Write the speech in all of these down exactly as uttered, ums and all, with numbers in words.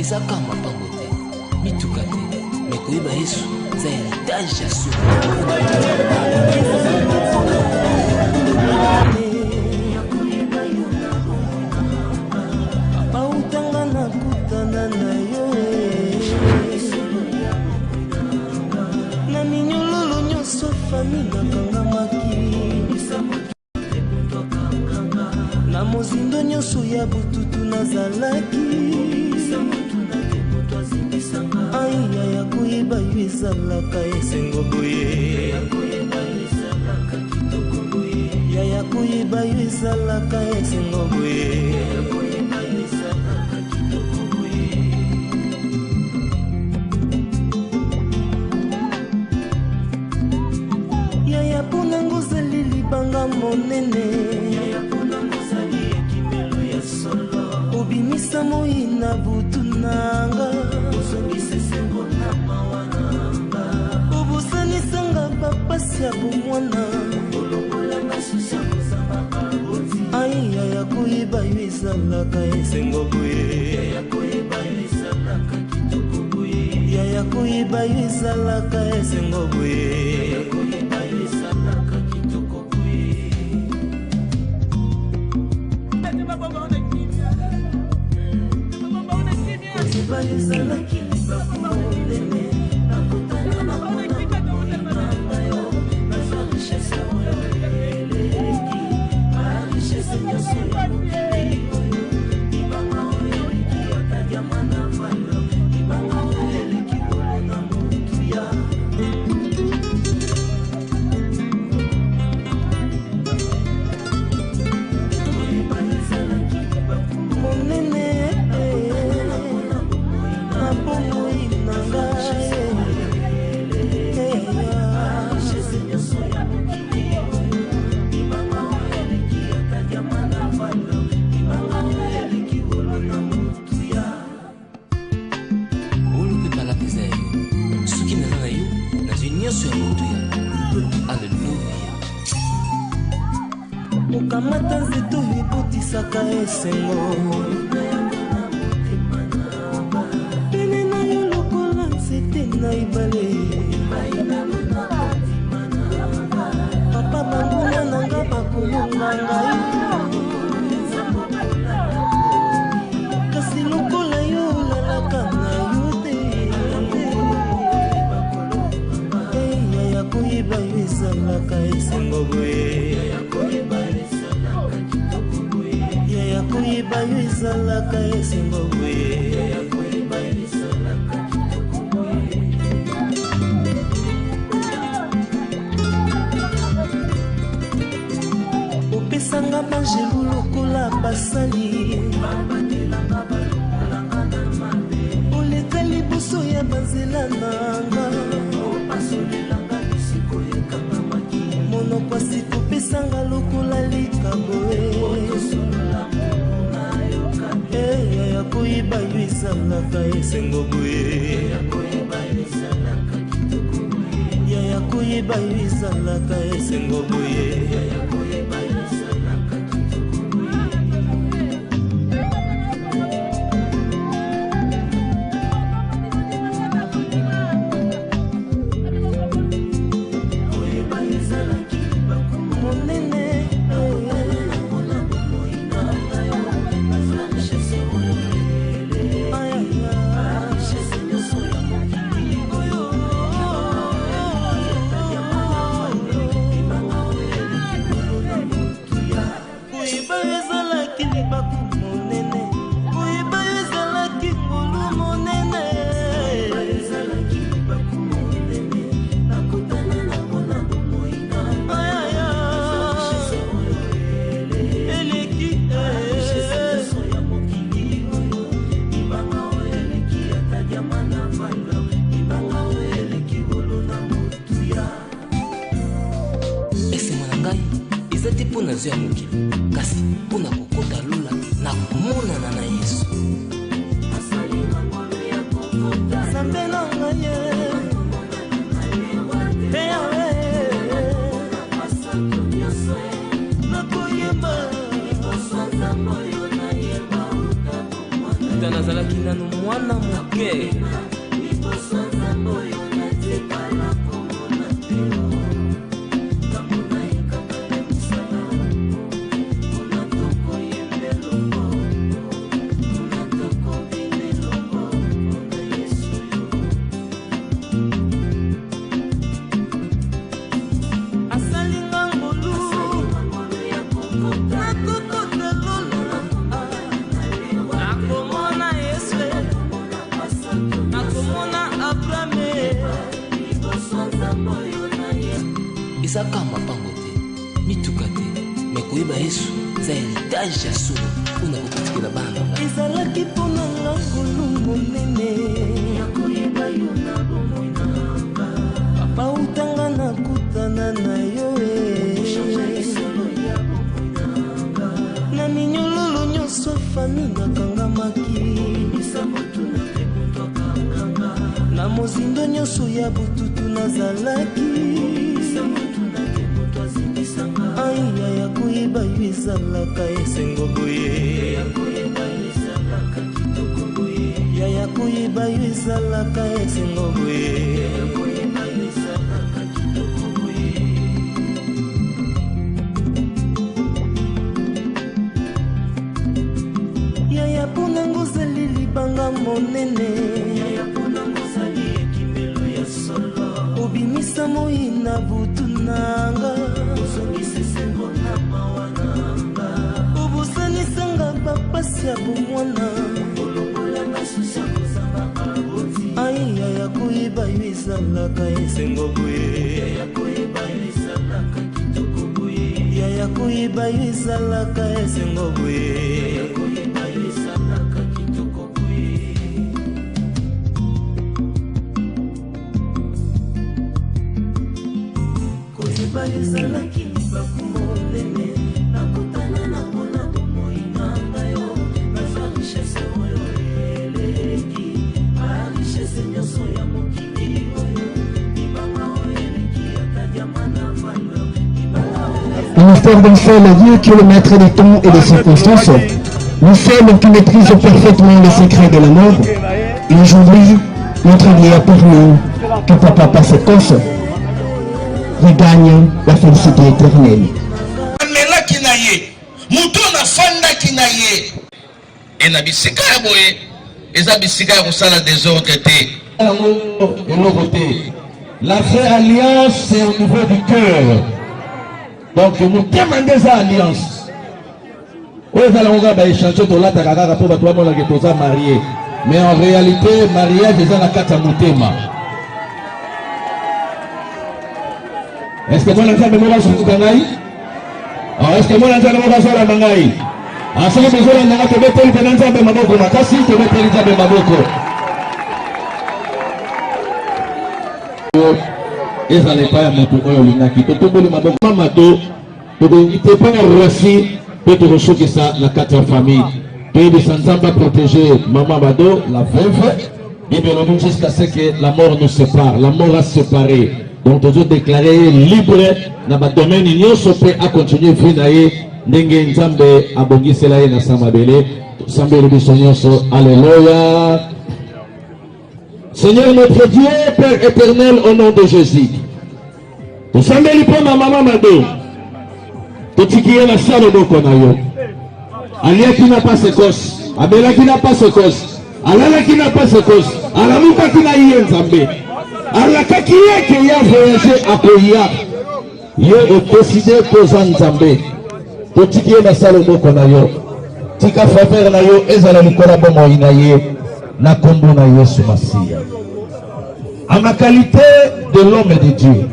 Saka mapango te, mituka te, mais koyeba Yesu eza héritage ya solo. Papa, utanga na kutana na yo, eh. Na minyololo nyonso, famille nakangamaki. Na mozindo nyonso ya bututu nazalaki. Ai, yaya, koyeba yo ezalaka esengo boye. Yaya, koyeba yo ezalaka esengo boye. Yaya, mpo na nga ozali libanga monene. Yaya, mpo na nga ozali ekimelo ya solo. Obimisa moi na butu na nga. Ozongisa esengo na mawa na nga. Obusanisa nga bapasi ya bomwana. Olongola nga susi ya kozanga baboti. Ai, yaya, koyeba yo ezalaka esengo boye. Yaya, koyeba yo ezalaka kitoko boye. Yaya, koyeba yo ezalaka esengo boye. Yaya, koyeba yo ezalaka kitoko boye. Koyeba yo ezalaki libaku monene. Nakutana na mwana bomoyi na nga yo. Nazwa richesse oyo eleki ba richesse nyonso ya mokili oyo. Libanga oyo eleki ata diamant na valeur. Libanga oyo eleki wolo na motuya. Monene, eh, na bomoi na ngai, eh, eh, ah. Bulu mpe palata eza ya yo. Soki naza na yo, nazwi nyonso ya motuya. Aleluya. Kokamata nzete oyo ebotisaka esengo. Pene na yo lokola nzete na ebale. Papa, banguna na nga bakolonga ngai. Kasi lokola yo, nalalaka na yo te. Eh, yaya, koyeba yo ezalaka esengo boye. Yaya, koyeba yo ezalaka esengo boye. Opesa nga banjelu lokola basali. Oleka liboso ya banzela na nga. Monoko ya sika opesa nga lokola likabo, eh. Eh, yaya, koyeba yo ezalaka esengo boye. Yaya, koyeba yo ezalaka esengo boye. Koyeba ezalaki libaku monene. Koyeba ezalaki ngolu monene. Koyeba ezalaki libaku monene. Nakutana na mwana bomoyi na nga. Aya, aya. Eleki, eh. Richesse ya mokili oyo. Libanga oyo eleki ata diamant na valeur. Libanga oyo eleki wolo na motuya. Esengo na ngai eza te mpo nazwi ya mokili, kasi mpo na kokota lola na komonana na Yesu. Nzambe na ngai, eh, Yahweh, nakoyemba. Nazalaki nanu mwana moke. Asali nga ngolu, nakokota lola. Nakomona Yesu, nakomona Abrahame. Eza kaka mapango te, mituka te, mais koyeba Yesu eza héritage ya solo oyo nakokotikela bana na ngai. Ezalaki mpo na nga ngolu monene ya koyeba yo na bomoi na nga. Papa, uta nga nakutana na yo, eh. Na minyololo nyonso, fami, nakangamaki. Na mozindo nyonso ya bututu nazalaki. Ai, yaya, koyeba yo ezalaka esengo boye. Yaya, koyeba yo ezalaka esengo boye. Yaya, mpo na nga ozali libanga monene. Yaya, mpo na nga ozali ekimelo ya solo. Obimisa moi na butu na nga. Ozongisa esengo na mawa na nga. Obusanisa nga bapasi ya bomwana. Olongola nga susi ya kozanga baboti. Ai, yaya, koyeba yo ezalaka esengo boye. Yaya, koyeba yo ezalaka kitoko boye. Yaya, koyeba yo ezalaka esengo boye. Yaya, koyeba yo ezalaka kitoko boye. Koyeba yo ezalaki libaku monene, nakutana na mona bomoi na ngai, oh. Nazwa richesse oyo eleki ba richesse nyonso ya mokili oyo. Libanga oyo eleki ata diamant na valeur. Libanga oyo... Ministère d'un seul Dieu qui est le maître des temps et des circonstances. Nous sommes qui maîtrise parfaitement les secrets de la mort. Et aujourd'hui, notre Dieu a permis que Papa Pasekos regagne la félicité éternelle. Namelaki na ye, moto nafandaki na ye. E na bisika ya boye, eza bisika ya kosala désordre te. Yango eloko te. La vraie alliance, c'est au niveau du cœur. Donc, motema nde eza alliance. Oyo eza nango kaka ba échantillon tolataka kaka mpo bato bamona ke toza marie. Mais en réalité, mariage eza na kati ya motema. Est-ce que mwana Nzambe moko azokuka ngai? Ah, est-ce que mwana Nzambe moko azolanda ngai? Ah, soki bozolanda ngai, tobeteli mpenza Nzambe maboko makasi, tobeteli Nzambe maboko. Ezala epai ya moto oyo olingaki. Totomboli maboko. Mama to, tokolingi te mpo na rasi, mpe tokosukisa na kati ya famille. Toyebisa Nzambe aprotéger Mama Mado, la veuve. Bible elobi jusqu'à ce que la mort nous sépare. La mort a séparé. Donc, tozo déclarer libre na ba domaine nyonso, mpe a continuer vie na ye ndenge Nzambe abongisela ye na sa mabele. Tosambeli biso nyonso. Alléluia. Seigneur notre Dieu, Père éternel, au nom de Jésus, tosambeli mpo na Mama Mado. Totiki ye na se ya loboko na yo. Aliaki na Pasekos, amelaki na Pasekos, alalaki na Pasekos, alamukaki na ye, Nzambe. Alakaki ye ke ya voyager, akoya. Yo o décider mpo oza Nzambe. Totiki ye na se ya loboko na yo. Tika faveur na yo ezala likolo ya bomoi na ye, na nkombo na Yesu Masiya. En ma qualité de l'homme de Dieu,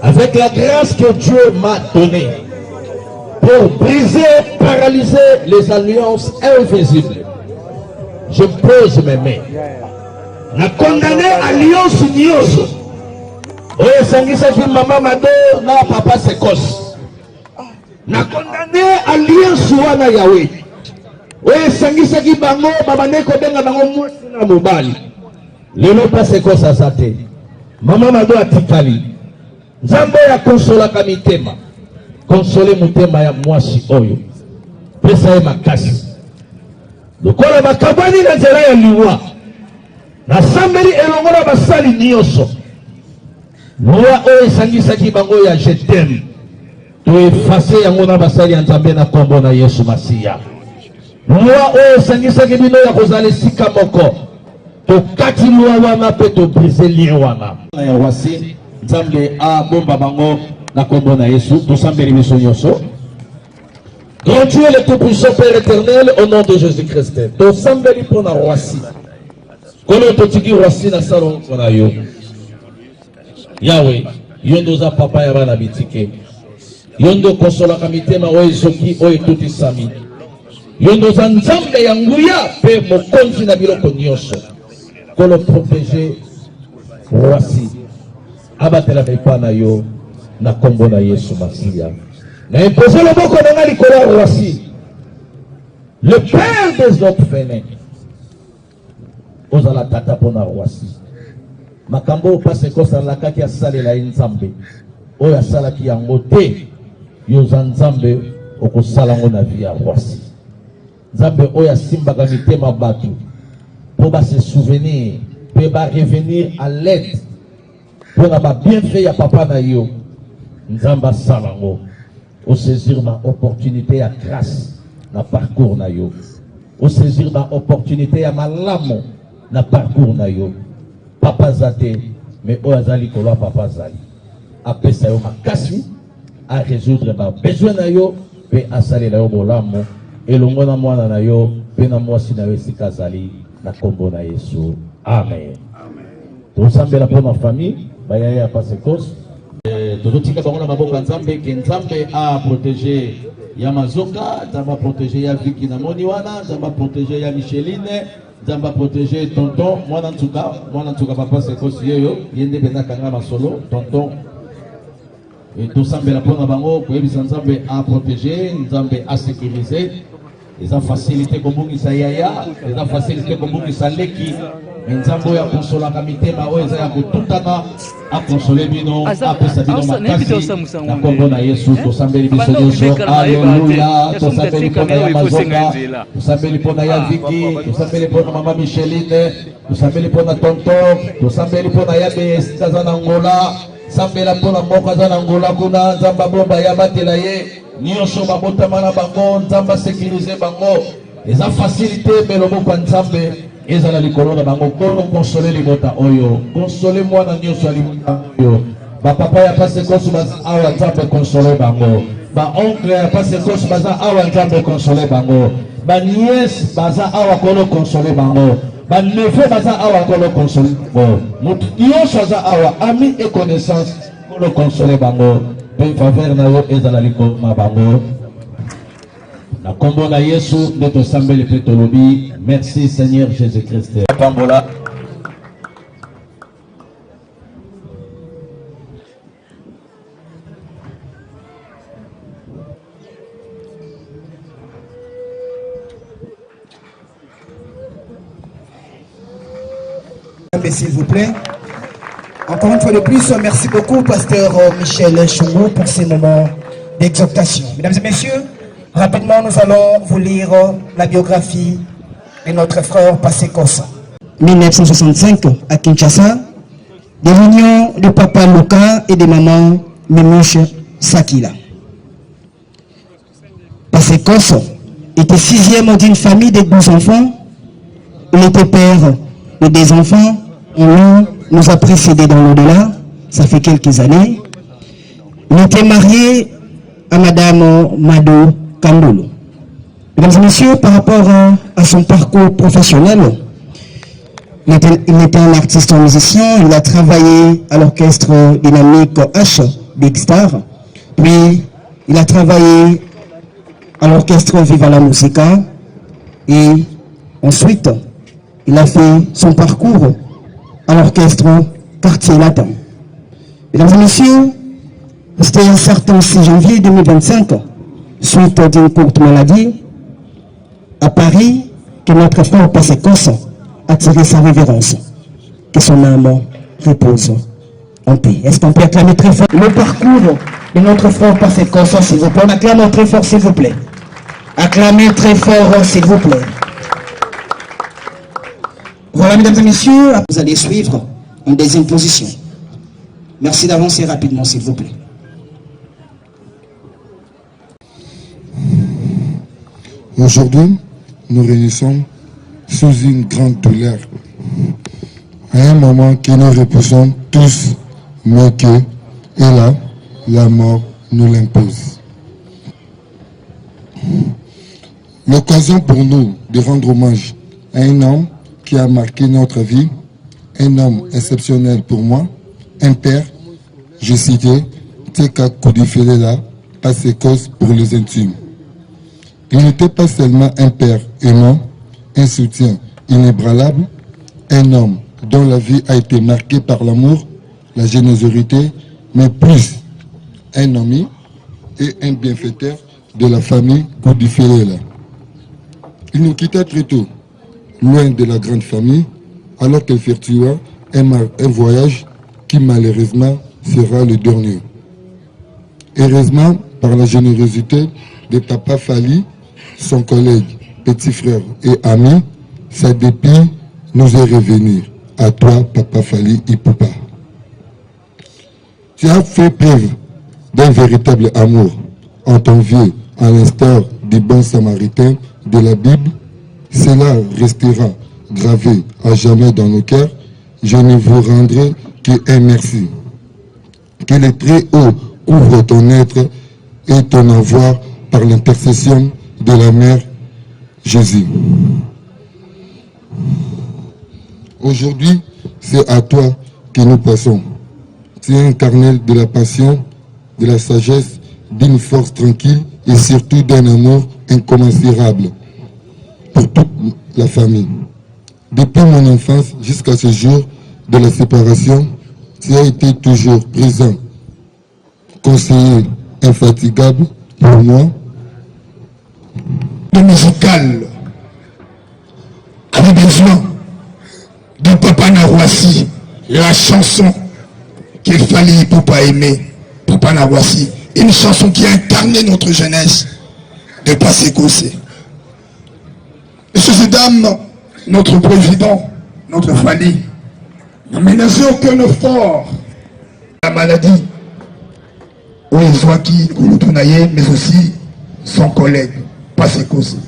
avec la grâce que Dieu m'a donnée pour briser, paralyser les alliances invisibles, je pose mes mains. Na condamner alliance nyonso oyo esangisaki Mama Mado na Papa Sekos. Na condamner alliance wana, Yahweh, oyo esangisaki bango, babandaki kobenga bango mwasi na mobali. Lelo Pasekos aza te. Mama Mado atikali. Nzambe oyo akonsolaka mitema, consoler motema ya mwasi oyo. Pesa ye makasi. Lokola bakabwani na nzela ya liwa, nasambeli elongo na basali nyonso. Loi oyo esangisaki bango ya "Je t'aime", to effacer yango na basali ya Nzambe na kombo na Yesu Masiya. Loi oyo esangisaki bino ya kozala esika moko, tokati loi wana mpe to briser lien wana. Na ya Roissy, Nzambe abomba bango na kombo na Yesu. Tosambeli biso nyonso. Grand Dieu, le Tout-Puissant, Père éternel, au nom de Jésus-Christ, tosambeli mpo na Roissy. Nkolo, totiki Roissy na salongo na yo. Yawe, yo nde oza papa ya bana bitike. Yo nde okonsolaka mitema oyo ezoki, oyo etutisami. Yo nde oza Nzambe ya nguya mpe mokonzi na biloko nyonso. Nkolo, protéger Roissy. Abatelama epai na yo na kombo na Yesu Masiya. Na imposer loboko na ngai likolo ya Roissy. Le père des orphelins. Ozala tata mpo na Roissy. Makambo oyo Pase Kosa alakaki asalela ye Nzambe, oyo asalaki yango te, yo oza Nzambe, okosala yango na vie ya Roissy. Nzambe oyo asimbaka mitema bato mpo ba se souvenir mpe ba revenir à l'aide mpo na ba bienfaits ya papa na yo. Nzambe asala yango. Osaisir ba opportunités ya grâce na parcours na yo. Osaisir ba opportunités ya malamu na parcours na yo. Papa aza te, mais oyo aza likolo ya papa azali. Apesa yo makasi, a résoudre ba besoins na yo, mpe asalela yo bolamu, elongo na mwana na yo mpe na mwasi na yo esika azali, na kombo na Yesu. Amen. Tosambela mpo na famille, bayaya ya Pase Kosa. Eh, tozotika bango na maboko ya Nzambe, que Nzambe a protéger ya Mazoka, Nzambe a protéger ya Vicky na moni wana, Nzambe a protéger ya Micheline, Nzambe a protéger tonton, mwana nsuka, mwana nsuka papa Pase Kosa yoyo, ye nde mpenza kanga masolo, tonton. Eh, tosambela mpo na bango, koyebisa Nzambe a protéger, Nzambe a sécuriser. Eza facile te kobungisa yaya, eza facile te kobungisa leki. Mais Nzambe oyo akonsolaka mitema oyo eza ya kotutana, akonsole bino, apesa bino makasi. Na kombo na Yesu, tosambeli biso nyonso. Aleluya. Tosambeli mpo na ya Mazoka, tosambeli mpo na ya Vicky, tosambeli mpo na mama Micheline, tosambeli mpo na tonton, tosambeli mpo na ya Besi aza na Angola. Sambela mpo na moko aza na Angola kuna, Nzambe abomba ye, abatela ye. Nyonso babotama na bango, Nzambe a sécuriser bango. Eza facile te, mais loboko ya Nzambe ezala likolo na bango. Nkolo, consoler libota oyo, consoler mwana nyonso ya libota oyo. Ba papa ya Pase Kosa baza awa, Nzambe consoler bango. Ba oncle ya Pase Kosa baza awa, Nzambe consoler bango. Ba nièce baza awa, Nkolo consoler bango. Ba neveu baza awa, Nkolo consoler bango. Moto nyonso aza awa, amis et connaissances, Nkolo consoler bango. Mpe faveur na yo ezala likolo na bango. Na kombo na Yesu nde tosambeli mpe tolobi, merci Seigneur Jésus-Christ. Pambola. Mais s'il vous plaît. Encore une fois de plus, merci beaucoup, pasteur, euh, Michel Chungou, pour ces moments d'exhortation. Mesdames et messieurs, rapidement, nous allons vous lire, euh, la biographie de notre frère Pase Kosa. Mille neuf cent soixante-cinq, à Kinshasa, de l'union de papa Luka et de maman Mimuche Sakila. Pase Kosa était sixième d'une famille de douze enfants. Il était père de deux enfants. Un nous a précédés dans l'au-delà. Ça fait quelques années. Il était marié à madame Mado Kandolo. Mesdames et messieurs, par rapport à, à son parcours professionnel, il était, il était un artiste, un musicien. Il a travaillé à l'orchestre Dynamique H, Big Star. Puis, il a travaillé à l'orchestre Viva la Musica et ensuite, il a fait son parcours à l'orchestre Quartier Latin. Mesdames et messieurs, c'était un certain six janvier deux mille vingt-cinq, suite d'une courte maladie, à Paris, que notre frère Pase Kosa a tiré sa révérence. Que son âme repose en paix. Est-ce qu'on peut acclamer très fort le parcours de notre frère Pase Kosa, s'il vous plaît? On acclame très fort, s'il vous plaît. Acclamez très fort, s'il vous plaît. Voilà, mesdames et messieurs, vous allez suivre en deuxième position. Merci d'avancer rapidement, s'il vous plaît. Aujourd'hui, nous réunissons sous une grande douleur, à un moment que nous repoussons tous, mais que, hélas, la mort nous l'impose. L'occasion pour nous de rendre hommage à un homme qui a marqué notre vie, un homme exceptionnel pour moi, un père, je citais Teka Kudifelela, Pasekos pour les intimes. Il n'était pas seulement un père aimant, un soutien inébranlable, un homme dont la vie a été marquée par l'amour, la générosité, mais plus un ami et un bienfaiteur de la famille Kudifelela. Il nous quitta très tôt, loin de la grande famille, alors qu'il effectua un, mar- un voyage qui malheureusement sera le dernier. Heureusement, par la générosité de Papa Fally, son collègue, petit frère et ami, sa dépit nous est revenu. À toi, Papa Fally Ipupa. Tu as fait preuve d'un véritable amour envié, à l'instar du bon samaritain de la Bible. Cela restera gravé à jamais dans nos cœurs. Je ne vous rendrai qu'un merci. Que le Très-Haut couvre ton être et ton avoir par l'intercession de la mère Jésus. Aujourd'hui, c'est à toi que nous passons. Tu es un carnet de la passion, de la sagesse, d'une force tranquille et surtout d'un amour incommensurable pour toute la famille. Depuis mon enfance jusqu'à ce jour de la séparation, tu as été toujours présent, conseiller infatigable pour moi. De musical avait besoin de Papa Narwasi, la chanson que Fally Ipupa aimait. Papa Narwasi, une chanson qui a incarné notre jeunesse de Pasekose. Messieurs et dames, notre président, notre Fally, n'a ménagé aucun effort. La maladie, oyo ezwaki nkulutu na ye, mais aussi son collègue, Pasekose.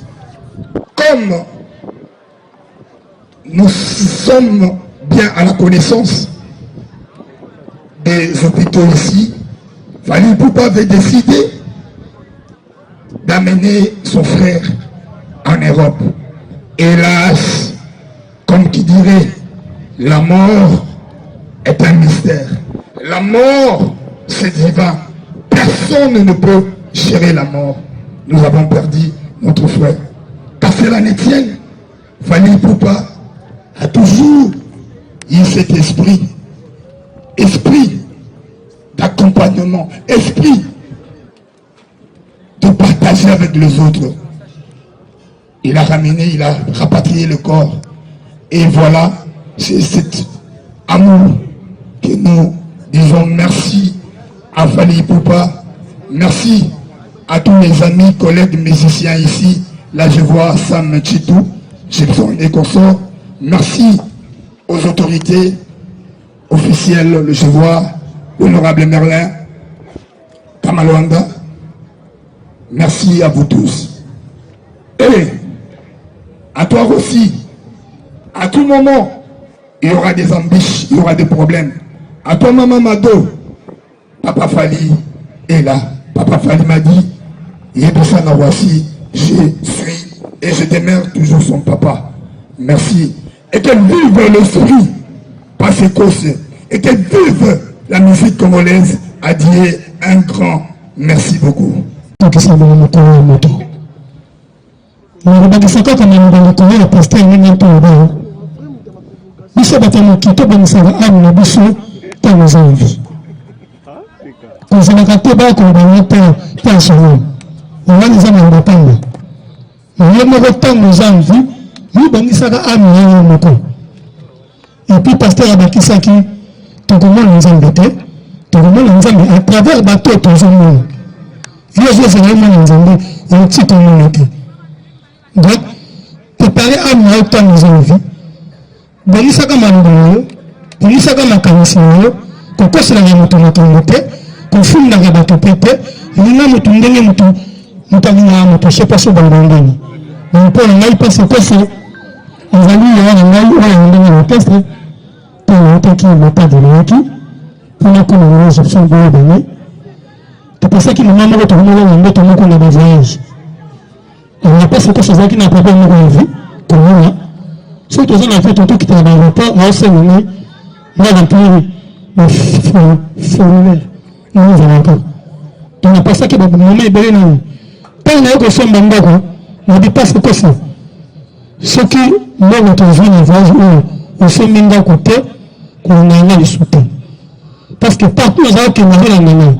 Comme nous sommes bien à la connaissance des hôpitaux ici, Fally Ipupa avait décidé d'amener son frère en Europe. Hélas, comme qui dirait, la mort est un mystère. La mort, c'est divin. Personne ne peut gérer la mort. Nous avons perdu notre frère. Qu'à cela ne tienne, Fally Ipupa a toujours eu cet esprit, esprit d'accompagnement, esprit de partager avec les autres. Il a ramené, il a rapatrié le corps. Et voilà, c'est cet amour que nous disons merci à Fally Ipupa. Merci à tous mes amis, collègues musiciens ici. Là, je vois Sam Chitou, Gibson et consorts. Merci aux autorités officielles. Je vois l'honorable Merlin Kamaluanda. Merci à vous tous. Et à toi aussi, à tout moment, il y aura des embûches, il y aura des problèmes. À toi, Maman Mado, Papa Fally est là. Papa Fally m'a dit, Yebisa Narwasi, je suis et je demeure toujours son papa. Merci. Et que vive l'esprit Pasekose. Et que vive la musique congolaise. Adieu, un grand merci beaucoup. Tokisa bango mokolo ya moto. Nakobakisa kaka maloba likolo ya pasteur ndenge ntoloba. Biso bato ya mokili tobongisaka âme na biso ntango eza envie. Kozalaka te bakoloba na ta ta solo. Wana eza maloba pamba. Yo moko ntango eza envie, mibongisaka âme na yo moko. Et puis pasteur abakisaki, tokomona Nzambe te, tokomona Nzambe à travers bato oyo tozomona. Yo ozozala yo mwana Nzambe, oyoki komona te. Donc, préparer âme na yo ntango eza envie. Bongisaka maloba na yo, bongisaka makanisi na yo, kokoselaka moto makambo te, kofundaka bato mpe te, linga moto ndenge moto, moto alingaka moto, je sais pas, so bangondeni. Na mpo na ngai, mpasi ekoso ezali yawa na ngai, oyo ya ndenge na orchestre, mpo nautaki matadi nayaki, mpo nakoma na Egyptien boye bene. Topesaki mama moko, tokomaki na ndoto moko na ba voyage. Na mpasi ekoso azalaki na problème moko ya vie, komona. Soki toza na vie, tokita na aéroport, aosenga ngai, ngai na mpili, ba fo-, formulaire, ngai ezalaka. Donc napasaki ba moment ebele na ntango naye kosomba ndako, na mpasi ekoso. Soki mbongo tozwi na voyage oyo, osombi ndako te, kolingaka ngai lisusu te. Parce que partout nazalaki kende, azolanda ngai.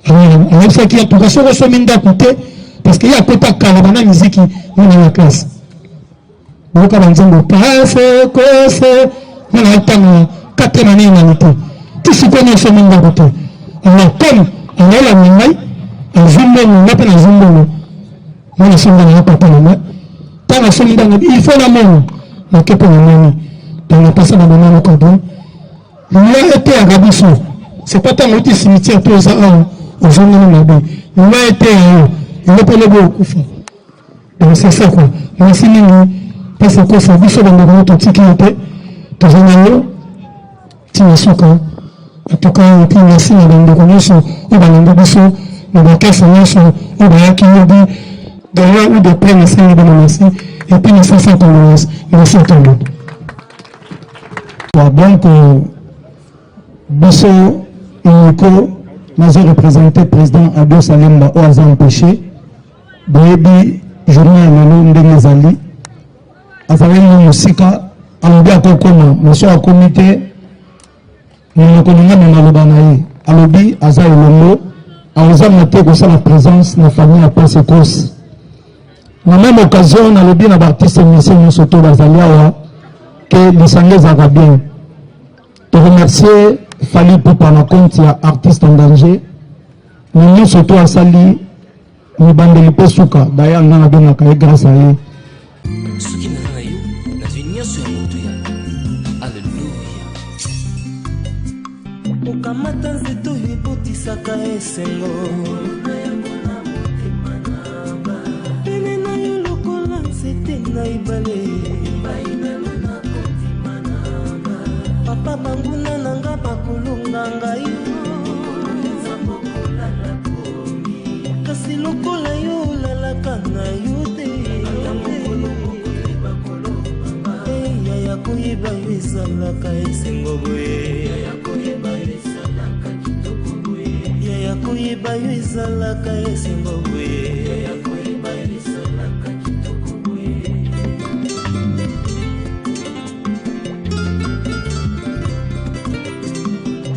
Ayebisaki ye, en tout cas, soki osombi ndako te, parce que ye akota kala bana miziki, mwana ya classe. Boyoka banzembo, pase kose, mwana ya ntango ya quatrième année humanité. Ti sikoyo nde osombi ndako te. Alors, comme, alola na ngai, azwi mbongo, nga mpe nazwi mbongo. Mwana somba na papa na moi. Ntango asombi ndako, il faut na mona, na kepo na moni. Donc, napesa na mama moko bien. Loi eteyaka biso. C'est pas ntango oti cimetière to oza awa, ozongeli mabe. Loi eteya yo, eloko lobo okufa. Donc c'est ça quoi. Merci mingi, mpasi ekoso, biso bandeko na totiki yo te, toza na yo, ti na suka. En tout cas, et puis merci na bandeko nyonso oyo balandi biso, na bakasa nyonso oyo bayaki lobi, de loin ou de près, nasengi bino merci. Et puis, na sasa condoléances. Merci à tout le monde. Bon, donc, euh, biso, Nico, nazo représenter président Adio Salemba, oyo aza empêché. Boyebi, journée ya lelo ndenge ezali. Azali na mosika, alobi akokoma, mais so akomi te, monoko na ngai me maloba na ye. Alobi aza elongo, akozanga te kosala présence na famille ya Pasi Kosi. Na même occasion, nalobi na ba artistes musiciens nyonso to bazali awa, que lisanga ezalaka bien. To remercier Fally Ipupa na compte ya Artiste en Danger. Na nyonso to asali, mibandeli mpe suka, d'ailleurs, nga nabengaka ye grâce à ye. Soki naza na yo, nazwi nyonso ya motuya. Alleluia. Kokamata nzete oyo ebotisaka esengo. Pene na yo lokola nzete na ebale. Papa, banguna na nga bakolonga ngai. Kasi lokola yo olalaka na yo te. Eh, yaya, koyeba yo ezalaka esengo boye. Yaya, koyeba yo ezalaka esengo boye.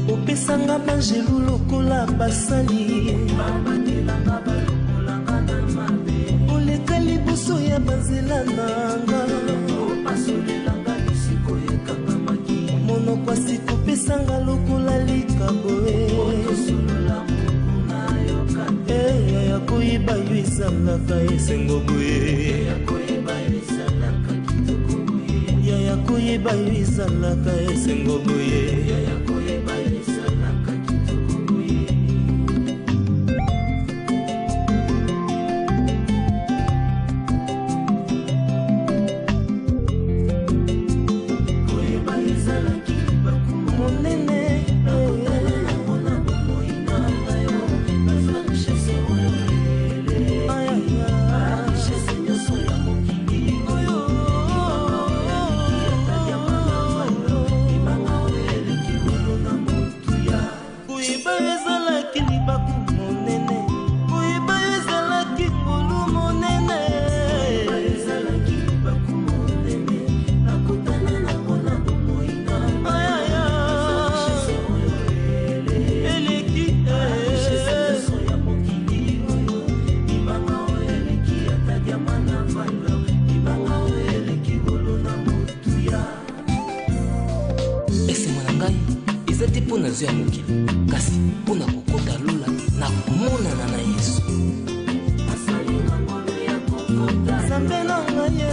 Opesanga banjelu lokola basali. Oleka liboso ya banzela na nga. Monoko ya sika opesanga lokola likabo, eh. Eh, yaya, koyeba yo ezalaka esengo boye. Yaya, koyeba yo ezalaka esengo boye. Koyeba ezalaki libaku monene. Koyeba ezalaki ngolu monene. Eleki, eh. Esengo na ngai eza te mpo na zo ya mokili, kasi mpo na kokota lola na komonana na Yesu. Nzambe na ngai, eh.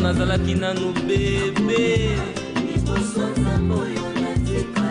Nazalaki nanu bébé. Liboso Nzambe oyo natika.